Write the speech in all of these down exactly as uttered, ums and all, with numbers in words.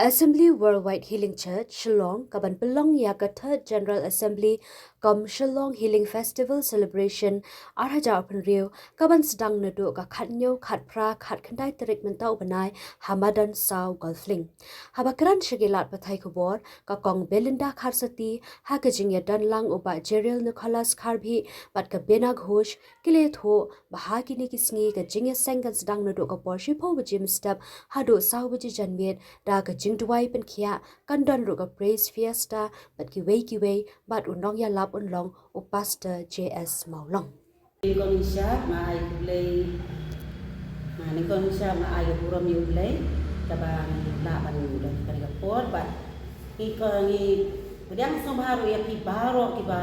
Assembly Worldwide Healing Church Shillong ka ban pynlong ïa ka Third General Assembly kum Shillong Healing Festival Celebration ar hajar arphew hynriew, ka ban sdang naduh ka khathynñiew, khatphra, khatkhyndai tarik mynta u bnai ha madan Saw Golf Link. Haba kren sha ki lad pathai khubor, ka Kong Belinda Kharsati, ha ka jingïadon lang u Bah Jeriel Nicholas Kharbhih bad ka Bena Ghosh, ki la ïathuh ba ha kine ki sngi ka jingïaseng kan sdang naduh ka por shiphew baje mynstep haduh saw baje janmiet da ka jingduwai pynkhiah, kan don ruh ka Praise Fiesta bad kiwei kiwei, bad u nongïalap un long u Pastor J S Mawlong. Nyngkong nyngshap nga ai U Blei, nga nyngkong nyngshap nga ai ka burom ïa U Blei kaba ngi lah ban don ha kane ka por, bad ngi ko ngi pdiang sngewbha ruh ïa phi baroh kiba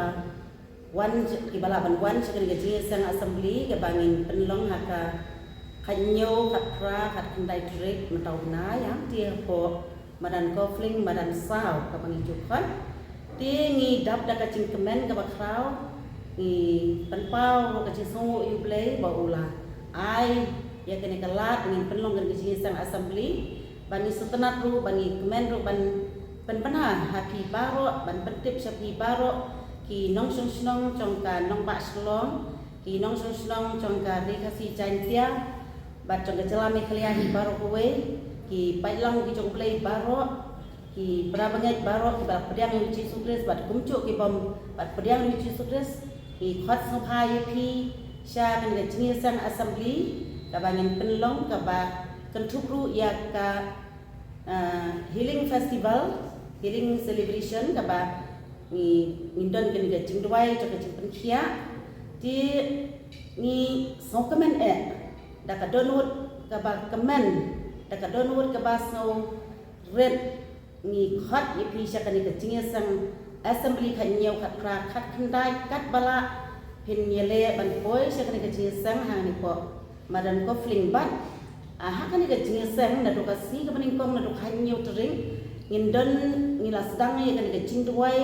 wan, kiba lah ban wan sha kane ka jingïaseng assembly kaba ngin pynlong ha ka khathynñiew, khatphra, khatkhyndai tarik mynta u bnai, ïa, te hapoh madan Golf Link, madan Saw kaba ngi ju khot. Te ngi dap da ka jingkmen kaba khraw, ngi pynpaw ruh ka jingsngewnguh ïa U Blei ba u la ai ïa kane ka lad ngin pynlong kane ka jingïaseng assembly. Ba ngi sngewtynnat ruh, ba ngi kmen ruh ban pynbna ha phi baroh, ban pyntip sha phi baroh ki nongshong shnong jong ka nongbah Shillong, ki nongshong shnong jong ka Ri Khasi Jaiñtia bad jong ka jylla Meghalaya hi baroh kawei, ki paidlang ki jong U Blei baroh, ki para bangeit baroh kiba pdiang ïa U Jisu Khrist bad kumjuh ki bym pat pdiang ïa U Jisu Khrist, ngi khot sngewbha ïa phi sha kane ka jingïaseng assembly kaba ngin pynlong, kaba kynthup ruh ïa ka, ah, healing festival, healing celebration, kaba ngi, ngin don kane ka jingduwai jong ka jingpynkhiah. Te ngi sngewkmen eh da ka dohnud kaba kmen, da ka dohnud kaba sngewrit, ngi khot ïa phi sha kane ka jingïaseng assembly khathynñiew, khatphra, khatkhyndai, katba lah phin ïaleh ban poi sha kane ka jingïaseng hangne hapoh madan Golf Link bad, ah, ha kane ka jingïaseng naduh ka sngi kaba nyngkong naduh khathynñiew tarik ngin don, ngi la sdang ïa kane ka jingduwai,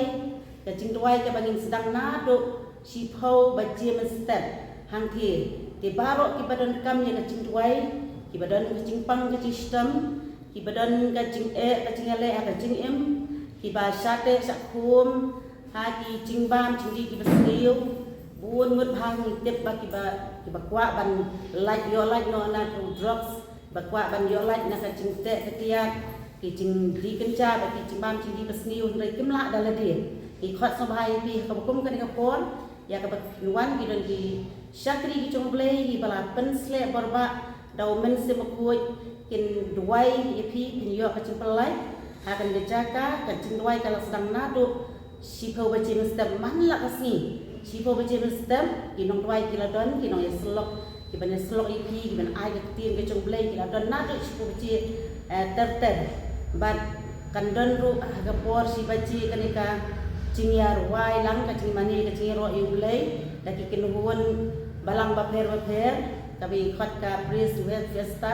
ka jingduwai kaba ngin sdang naduh shiphew baje mynstep. Hangtei te baroh kiba donkam ïa ka jingduwai, kiba don ka jingpang ka jingshitom, kiba don ka jingeh ka jingïaleh ha ka jingim, kiba shah teh shah khum ha ki jingbam jingdih kiba sniew, bun ngut bha ngi tip ba kiba, kiba kwah ban lait, ïoh lait noh na ki drugs, ba kwah ban ïoh lait na ka jingteh ka tiat, ki jingdih kynja bad ki jingbam jingdih ba sniew, hynrei kim lah da lade. Ngi khot sngewbha ïa phi ha kaba kum kane ka por, ïa kaba kin wan ki don ki shakri ki jong U Blei kiba la pynsleh borbah da U Mynsiem Bakhuid, kin duwai ïa phi, phin ïoh ka jingpyllait ha kane ka jaka. Ka jingduwai ka la sdang naduh shiphew baje mynstep man la ka sngi. Shiphew baje mynstep ki nongduwai ki la don, ki nongïasyllok, ki ban ïasyllok ïa phi, ki ban ai ka ktien ka jong U Blei, ki la don naduh shiphew baje, eh, ter ter. Bad kan don ruh ha ka por shi baje kane ka jingïarwai lang, ka jingmane, ka jingïaroh ïa U Blei da ki kynhun balang bapher bapher, kaba ngi khot ka Praise Fiesta.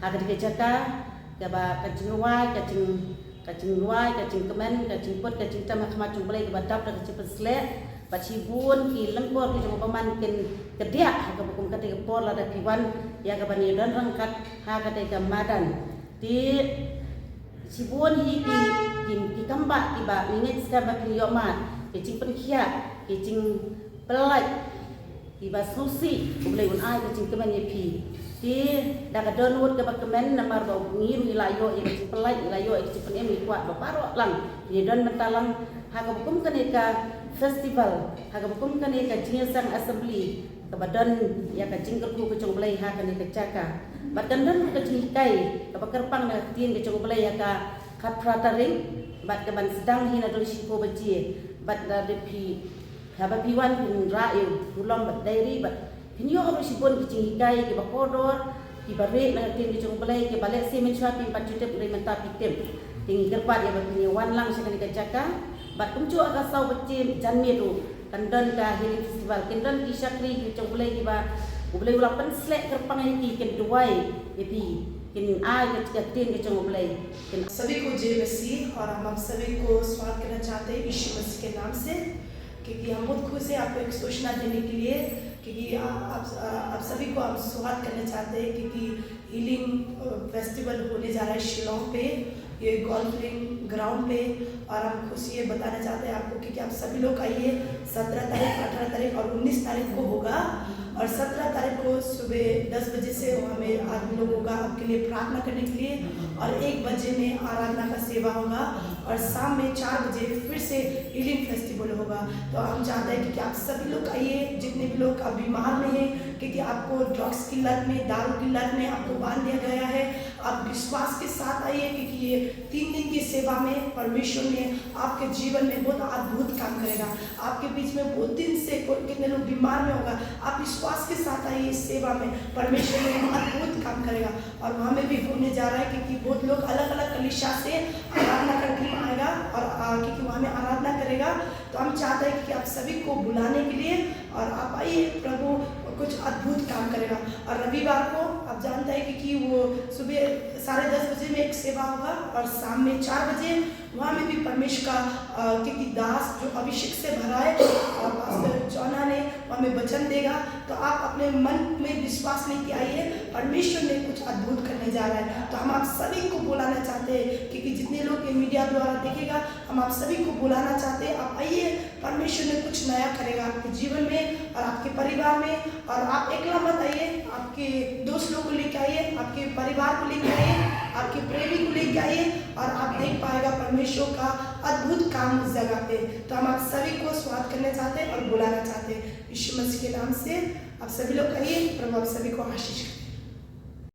Ha kane ka jaka kaba ka jingrwai, ka jing, ka jingrwai, ka jingkmen, ka jingput, ka jingtem ha khmat jong U Blei kaba dap da ka jingpynsleh. Bad shibun ki lyngkor ki jong u bymman kin kdiah ha kaba kum kata ka por lada phi wan ïa kaban ïadon ryngkat ha kata ka madan. Te shibun hi ki, ki, ki kambah kiba ngi ngeit skhem ba phin ïoh mad, ki jingpynkhiah, ki jingpyllait kiba sngewsih, U Blei un ai ka jingkmen ïa phi. Te da ka dohnud kaba kmen namar ba ngi ruh ngi la ïoh ïa ka jingpyllait, ngi la ïoh ïa ka jingpynim, ngi kwah ba baroh lang ngi don bynta lang ha kaba kum kane ka festival, ha kaba kum kane ka jingïaseng assembly kaba don ïa ka jingkyrkhu ka jong U Blei ha kane ka jaka. Bad kan don ruh ka jinghikai kaba kyrpang na ka ktien ka jong U Blei ha ka khatphra tarik, bad kaban sdang hi naduh shiphew baje, bad lada phi, haba phi wan phin rah ïa u burom bad diary bad phin ïoh ruh shibun ki jinghikai kiba kordor, kiba rieh na ka ktien ka jong U Blei, kiba lehse mynshuwa phim pat ju tip hynrei mynta phi tip. Te ngi kyrpad ïa ba phin ïa wan lang sha kane ka jaka. Bad kumjuh ha ka saw baje janmiet ruh kan don ka healing festival, kin don ki shakri ki jong U Blei kiba U Blei u la pynsleh kyrpang ïa ki, kin duwai ïa phi, kin ai ka, ka ktien ka jong U Blei, kin सभी को जय मसीह और हम आप सभी को स्वागत करना चाहते हैं यीशु मसीह के नाम से, क्योंकि हम बहुत खुश हैं आपको एक सूचना देने के लिए, क्योंकि आ-, आप, आ-, आप सभी को हम स्वागत करना चाहते हैं, क्योंकि हीलिंग, अ, फेस्टिवल होने जा रहा है शिलोंग पे। ये गोल्फ लिंक ग्राउंड पे। और हम खुशी ये बताना चाहते हैं आपको कि, कि आप सभी लोग आइए। सत्रह तारीख, अठारह तारीख और उन्नीस तारीख को होगा। और सत्रह तारीख को सुबह दस बजे से वहाँ में आदमी लोग होगा आपके लिए प्रार्थना करने के लिए, और एक बजे में आराधना का सेवा होगा, और शाम में चार बजे फिर से हीलिंग फेस्टिवल होगा। तो हम चाहते हैं कि, कि आप सभी लोग आइए, जितने भी लोग अब बीमार में हैं, क्योंकि आपको ड्रग्स की लत में, दारू की लत में आपको बांध दिया गया है, आप विश्वास के साथ आइए, क्योंकि ये तीन दिन की सेवा में परमेश्वर ने आपके जीवन में बहुत अद्भुत काम करेगा। आपके बीच में बहुत दिन से को-, कितने लोग बीमार में होगा, आप विश्वास के साथ आइए इस सेवा में, परमेश्वर ने अद्भुत काम करेगा। और वहाँ में भी होने जा रहा है, क्योंकि बहुत लोग अलग-अलग कलीसिया से आराधना करने आएगा और, आ, क्योंकि वहाँ में आराधना करेगा। तो हम चाहते हैं कि आप सभी को बुलाने के लिए, और आप आइए, प्रभु कुछ अद्भुत काम करेगा। और रविवार को आप जानते हैं कि, कि वो सुबह साढ़े दस बजे में एक सेवा होगा और शाम में चार बजे वहाँ में भी परमेश्वर का, अ, क्योंकि दास जो अभिषेक से भरा है, और पास्टर जॉना ने वहाँ में वचन देगा। तो आप अपने मन में विश्वास लेके आइए, परमेश्वर ने कुछ अद्भुत करने जा रहा है। तो हम आप सभी को बुलाना चाहते हैं, क्योंकि जितने लोग ये मीडिया द्वारा देखेगा, हम आप सभी को बुलाना चाहते हैं, आप आइए, परमेश्वर ने कुछ नया करेगा आपके जीवन में और आपके परिवार में। और आप एकला मत आइए, आपके दोस्त लोग को लेके आइए, आपके परिवार को लेके आइए, आपके प्रेमी को लेके आइए, और आप देख पाएगा परमेश्वर का अद्भुत काम उस जगह पे। तो हम आप सभी को स्वागत करना चाहते हैं और बुलाना चाहते हैं। यीशु मसीह के नाम से आप सभी लोग आइए, प्रभु आप सभी को आशीष करे।